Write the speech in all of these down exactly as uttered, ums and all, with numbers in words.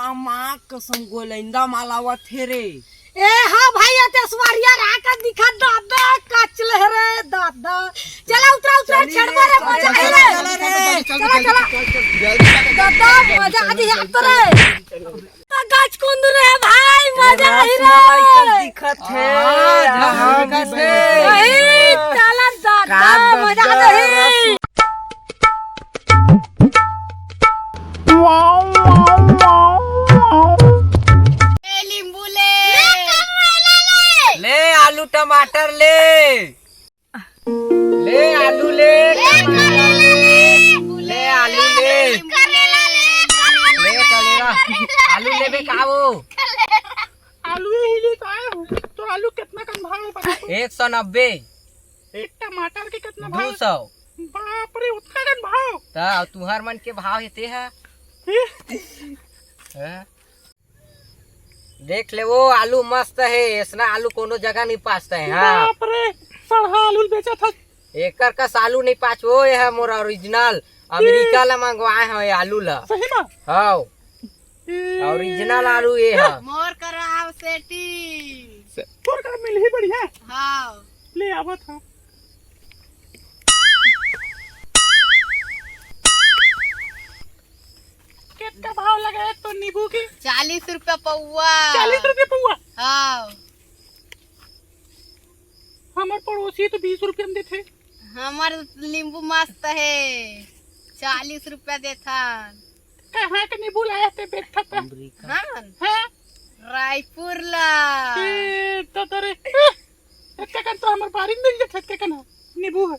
अम्मा कसम गोलैंदा मालावत हे रे। ए हाँ भाई, ये तेसवरिया राका दिखा दादा, कचले रे दादा। चला उतरा, उतरा, चली छेड़बा रे, रे, मजा चला, आही रे। चला, चला, चला, चला, चला। चला, चला। दादा, मजा आ गई अब तो रे। तो गच कुंदरू हे भाई, मजा आही रे। दिखत हे। हाँ, हाँ, दिखत हे। वही, चला दादा, का मजा आ गई। ए, नींबू ले। ले, आलू टमाटर ले। ले, आलू ले। ले, करेला ले। ले, आलू ले। करेला ले। ले, करेला। आलू लेबे का वो? आलू ही ले तो आए हूँ। तो आलू कितना कन भाव है, बता तो? एक सौ नब्बे। एक टमाटर के कितना भाव? दो सौ। बाप रे, उतना कन भाव। त तुहर मन के भाव हे ते हा? हैं? देख ले वो, आलू मस्त हे, ऐसना आलू कोनो जगह नहीं पाचता हे। हाँ। बाप रे, सड़हा आलू बेचत हस। एकर कस आलू नहीं पाच वो, ये है मोर ओरिजिनल, अमेरिका ला मंगवाए हैं ये आलू ला। सही में? हाँ। ए। ओरिजिनल आलू ये है। मोर करा आओ सेटी। तोर करा मिलही बढ़िया। हाँ। ले आवत हूँ। कितना भाव लगे तो नींबू की? चालीस रुपया पौवा। चालीस रुपया पौवा? हाँ। हमर पड़ोसी तो बीस रुपया में देथे। हमर नींबू मस्त हे, चालीस रुपया देथन। कहाँ के नींबू लाया ते बेचत? हाँ। हाँ। रायपुर ला। ए, तो तोरे, ए, एतका कन तो हमर बारी में मिल जाथे, एतका कन नींबू है।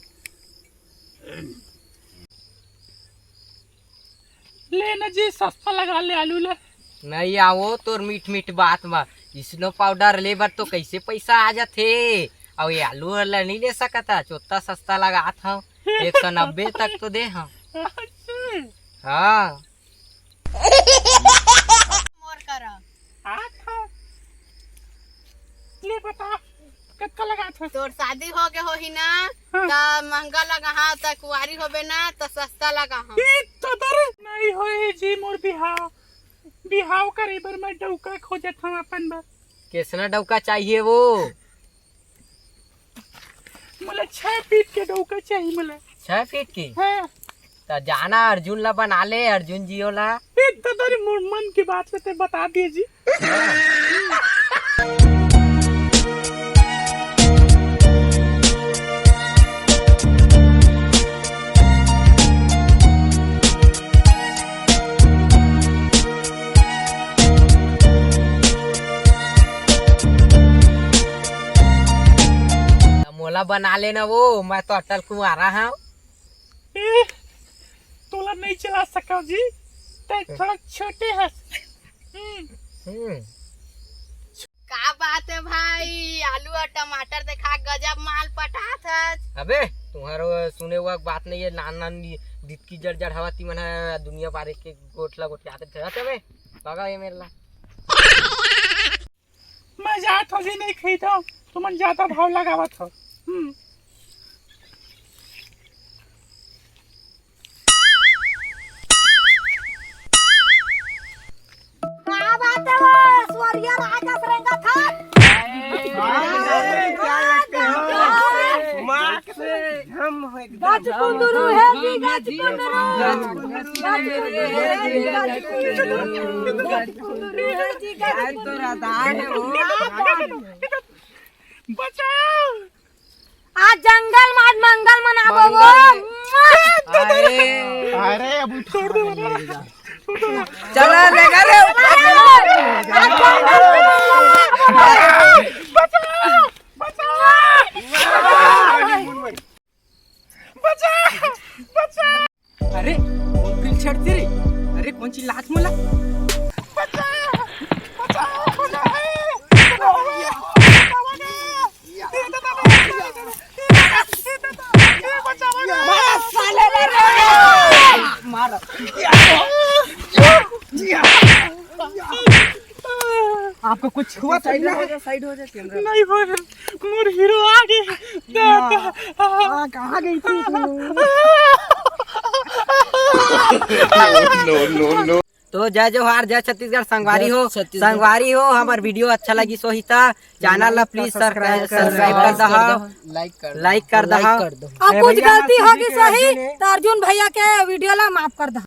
ले ना जी, सस्ता लगा ले आलू ला। नहीं आवो तोर मीठ मीठ बात मा। स्नो पाउडर ले बर तो कैसे पैसा आ जाथे, अउ ये आलू ला नहीं ले सकता, चोत्ता सस्ता लगात हव, एक सौ नब्बे तक तो दे हव। अच्छा। हाँ। मोर करा। आत हव। ले बता, कतका लगात हस? तोर शादी हो गे होही ना, हाँ। त महंगा लगाहा, त कुंवारी होबे ना, त सस्ता लगाहा। ई तो दर नहीं होई जी मोर बिहाव। बिहाव करे बर मैं डौका खोजत हव अपन बर। कैसना डौका चाहिए वो? मोला छह फीट के डौका चाहिए मोला। छह फीट के? हाँ। त जाना अर्जुन ला बना ले, अर्जुन जियो ला। ए, दादा रे, मोर मन के बात ल ते बता दिए जी। मोला बना लेना वो, मैं तो अटल कुंवारा हूँ। ए, तोला नहीं चला सका जी, ते थोड़ा छोटे हस। हम्म। हम्म। का बात है भाई, आलू और टमाटर देखा गजब माल पटात हस। अबे तुम्हारो सुने हुआ बात नहीं है, नान नान दितकी जड़ जड़ हवा ती मन है, दुनिया बारे के गोठला गोठियाते थे। अबे भगा ये मेरे ला। मैं जात हव जी, नहीं खरीदव, तुमन जादा भाव लगावत हव। हम्म। का बात है वो, स्वरिया राजा से रेंगत हन? अरे, क्या लगते हो? माँ के हम हो एकदम। गच कुंदरू है जी, गच कुंदरू। गच कुंदरू है जी, गच कुंदरू। गच कुंदरू है जी, गच कुंदरू। आज तो रदार है वो। बचाओ। आज जंगल में आज मंगल मनाबो वो। अरे। अरे, अब छोड़ दे। चला, लेगा रे। आज जंगल में मंगल मनाबो। बचाओ, बचाओ। बचा, बचा। अरे, कौन फिर छेड़ते रे? अरे, कौन चिल्लात मोला? बचा, बचा, बचा। मारा साले रे। मारा। आपको कुछ हुआ तो साइड हो जा, साइड हो जा, कैमरा। नहीं हो, मोर हीरो आ गए। हाँ, कहाँ गई थी तू? No, no, no। तो जय जोहार, जय छत्तीसगढ़ संगवारी हो। संगवारी हो, हमर वीडियो अच्छा लगी सोही त चैनल ला प्लीज सब्सक्राइब कर दहा, लाइक कर दहा। अब कुछ गलती होगी सोही त अर्जुन भैया के वीडियो ला माफ कर दहा।